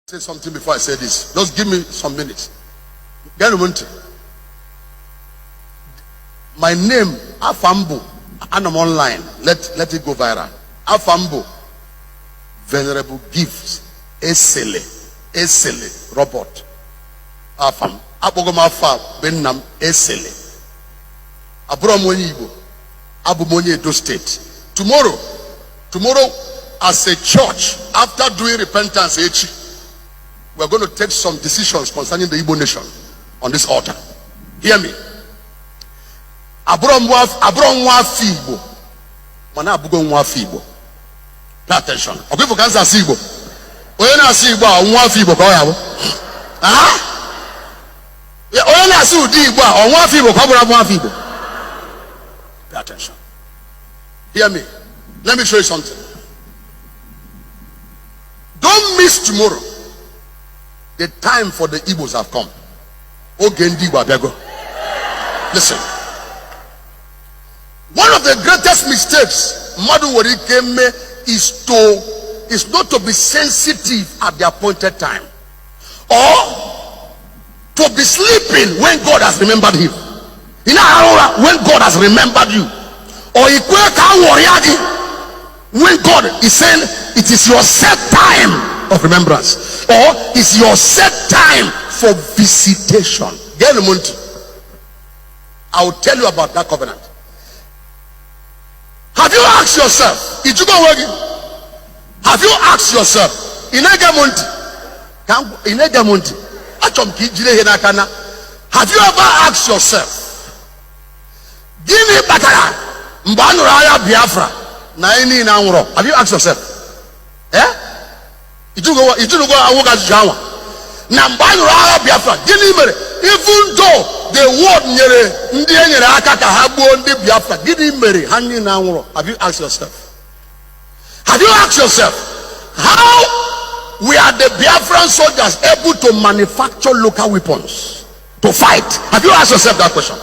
Say something before I say this. Just give me some minutes. Geenụ m ntị. My name, afa m bụ, anọ m online. Let it go viral. Afa m bụ Venerable Gift Esele Esele Robert. Afa m. Akpọgo m afa a be nna m Esele. Abụrọ m onye Igbo. Abụ m onye Edo State. Tomorrow, tomorrow as a church, after doing repentance echi, we are going to take some decisions concerning the Igbo nation on this altar. Hear me. Abụrọ m nwa afọ Igbo, mana abụgo nwa afọ Igbo. Pay attention. Ọ bụ ka m si asụ Igbo. Onye na-asụ Igbo a, nwa afọ Igbo ka ọ ya bụ. Ah? Onye na-asụ ụdị Igbo a, ọ nwa afọ Igbo ka ọ bụrụ abụ nwa afọ Igbo. Pay attention. Hear me. Let me show you something. Don't miss tomorrow. The time for the Igbos have come. Oge ndị Igbo abịago. Listen. One of the greatest mistakes mmadụ nwere ike mee is not to be sensitive at the appointed time or to be sleeping when God has remembered him. Ị na-arahụ ụra when God has remembered you, or i kwe ka a ghọrịa gị when God is saying it is your set time of remembrance or it's your set time for visitation. Geenụ m ntị. I will tell you about that covenant. Have you asked yourself? Ị jụgo onwe gị? Have you asked yourself? Ị na-ege m ntị? Ka m ị na-ege m ntị? Achọrọ m ka ị jiri ihe n'aka na have you ever asked yourself? Gịnị kpatara mgbe a nụrụ agha Biafra na anyị niile anwụrọ? Have you asked yourself? Eh? Ị jụrụgo onwe gị ajụjụ anwa na mgbe a nụrụ agha Biafra, gịnị mere even though the world nyere ndị e nyere aka ka ha gbuo ndị Biafra, gịnị mere ha niile anwụrọ? Have you asked yourself? Have you asked yourself how we are the Biafran soldiers able to manufacture local weapons to fight? Have you asked yourself that question?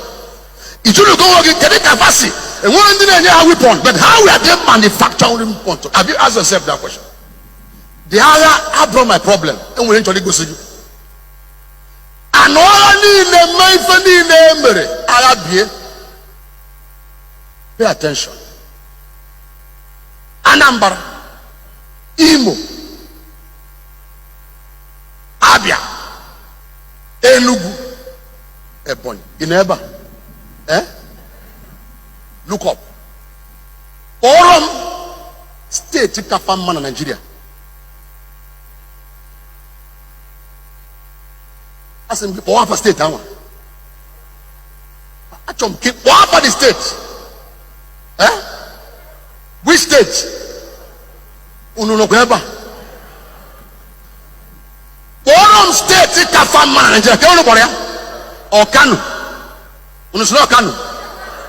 Ị jụrụgo onwe gị kedu ka fa si enwere ndị na-enye ha weapon, but how are they manufacturing weapons? Have you asked yourself that question? The agha abụrụ my problem. Enwere nchọrọ igosi gị anụ agha niile mee ife niile e mere agha bie. Pay attention. Anambra, Imo, Abia, Enugu, Ebonyi. Ị nọ ebe a? Eh? Look up. Kpọrọ m steeti kafa mma na Naịjirịa. Asị m gị kpọọ afa steeti anwa. Achọrọ m ka ị kpọọ afa the steeti. Eh? Which state? Unu nọkwa ebe a? Kpọrọ m steeti kafa mma na Naịjirịa. Ka unu kpọrọ ya? Ọ Kano? Unu sịrị ọ Kano?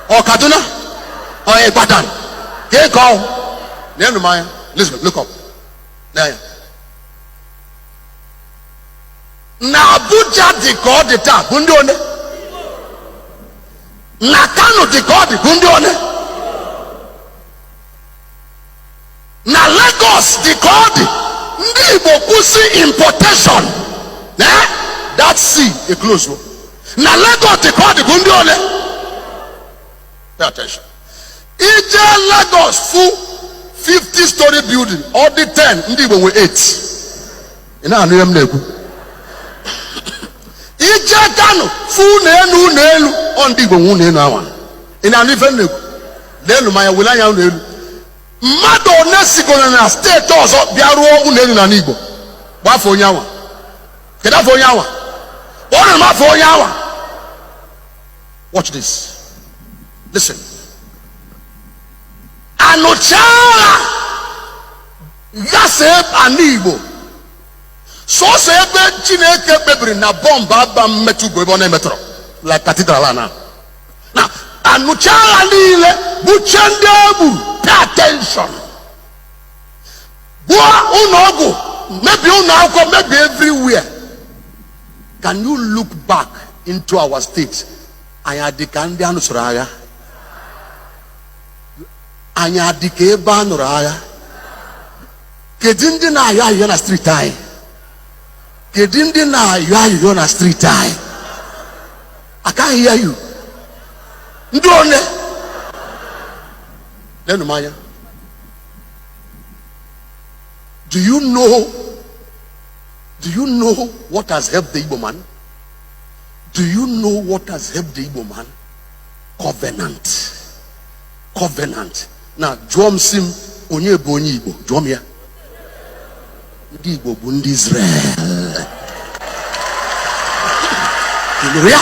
Ọ Kaduna? Ọ Ibadan? Ka ị ọ? Neenụ m anya. Listen, look up. Nee anya. Na Abuja dị ka ọ dị taa bụ ndị one? Na Kano dị ka ọ dị bụ ndị one? Na Lagos dị ka ọ dị, ndị Igbo kwụsị importation na that sea e close o. Na Lagos dị ka ọ dị bụ ndị ole? Pay attention. I jee Lagos fụ 50 story building, ọ dị 10, ndị Igbo nwe 8. Ị na-anụ ihe m na-ekwu? I jee Kano fụ ụlọ elu, ụlọ elu, ọ ndị Igbo nwe ụlọ elu anwa. Ị na-anụ ife m na-ekwu? Leelu m anya, wele anya ụlọ elu. Mmadụ one sigoro na steeti ọzọ bịa rụọ ụlọ elu n'ala Igbo? Kpọọ afa onye anwa. Kedu afa onye anwa? Kpọọrọ m afa onye anwa. Watch this. Listen. Anụcha agha ghasa ala Igbo, sọsọ ebe Chineke kpebiri na bọmbụ aba mmetụ bụ ebe ọ na-emetọrọ, like cathedral na na anụcha agha niile gbuchie ndị e gburu. Pay attention. Gbuo ụlọ ọgwụ, mebie ụlọ akwụkwọ, mebie everywhere. Can you look back into our state? Anyị adị ka ndị a nụsoro agha? Anyị adị ka ebe a nụrụ agha? Kedu ndị na-ayọ ayọ na street anyị? Kedu ndị na-ayọ ayụyọ na street anyị? I can't hear you. Ndị one? Lenu m anya. Do you know what has helped the Igbo man? Do you know what has helped the Igbo man? Covenant. Covenant. Na jụọ m, si m, onye bụ onye Igbo? Jụọ m ya. Ndị Igbo bụ ndị Israel. Ị nụrụ ya?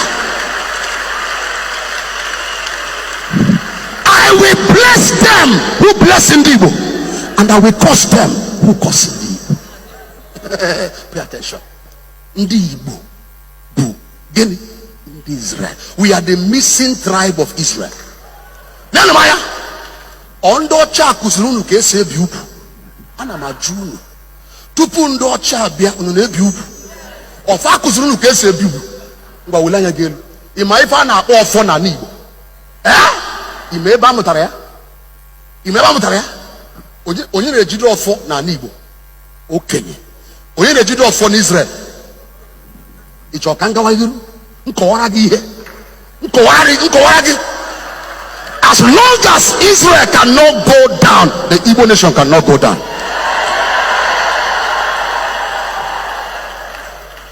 I will bless them who bless ndị Igbo, and I will curse them who curse ndị Igbo. Pay attention. Ndị Igbo bụ gịnị? Ndị Israel. We are the missing tribe of Israel. Nenụ m anya. Ọ ndị ọcha kụziri unu ka esi ebi ugwu? Ana m ajụ unu, tupu ndị ọcha abịa, unu na-ebi ugwu? Ọfa kụziri unu ka esi ebi ugwu? Ngwa, wele anya gị elu. Ị ma ife a na-akpọ ọfọ n'ala Igbo? Ee, ị ma ebe a mụtara ya? Ị ma ebe a mụtara ya? Onye na-ejide ọfọ n'ala Igbo? Okenye. Onye na-ejide ọfọ n'Israel? Ị chọrọ ka m gawa iru nkọwara gị ihe nkọwara gị? As long as Israel cannot go down, the Igbo nation cannot go down.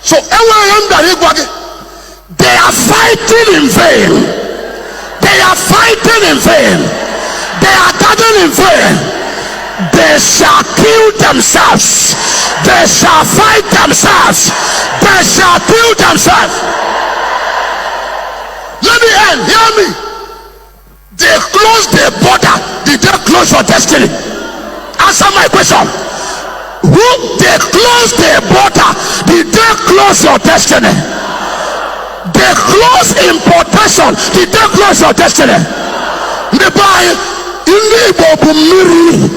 So enwere ihe m bịara ịgwa gị. They are fighting in vain. They are fighting in vain. They are gathering in vain. They shall kill themselves. They shall fight themselves. They shall kill themselves. Let me end. Hear me. They close the border. Did they close your destiny? Answer my question. Who they close the border? Did they close your destiny? They close importation. Did they close your destiny? Ndị be anyị, ndị Igbo bụ mmiri.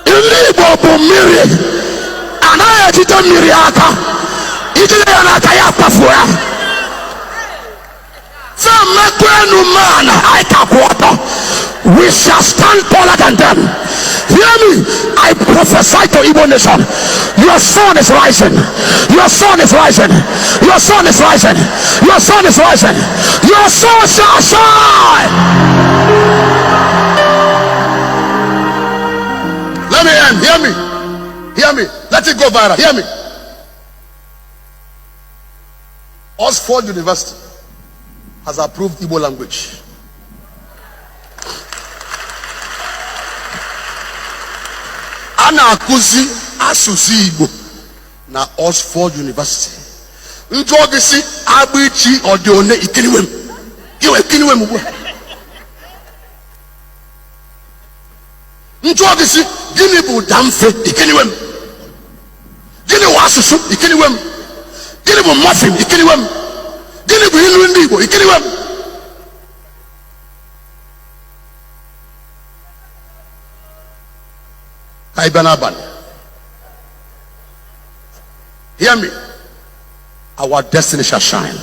Ndị Igbo bụ mmiri. Anaghị ejide mmiri aka. Ijide ya n'aka, ya kpafuo ya. Enu man, I ka kwụ ọtọ. We shall stand taller than them. Hear me. I prophesy to Igbo nation. Your sun is rising. Your sun is rising. Your sun is rising. Your sun is rising. Your sun shall shine. Let me end. Hear me. Hear me. Let it go viral. Hear me. Oxford University has approved Igbo language. A na-akụzi asụsụ Igbo na Oxford University. Njụọ gị si, agbịchi ọ dị one? Ikiriwe m. Iwe kiriwe m ugbu a. Njụọ gị si, gịnị bụ ụda mfe? Ikiriwe m. Gịnị bụ asụsụ? Ikiriwe m. Gịnị bụ morpheme? Ikiriwe m. Gịnị bụ ilu ndị Igbo? Ikiriwe m. Ka anyị bịa n'abalị. Hear me. Our destiny shall shine.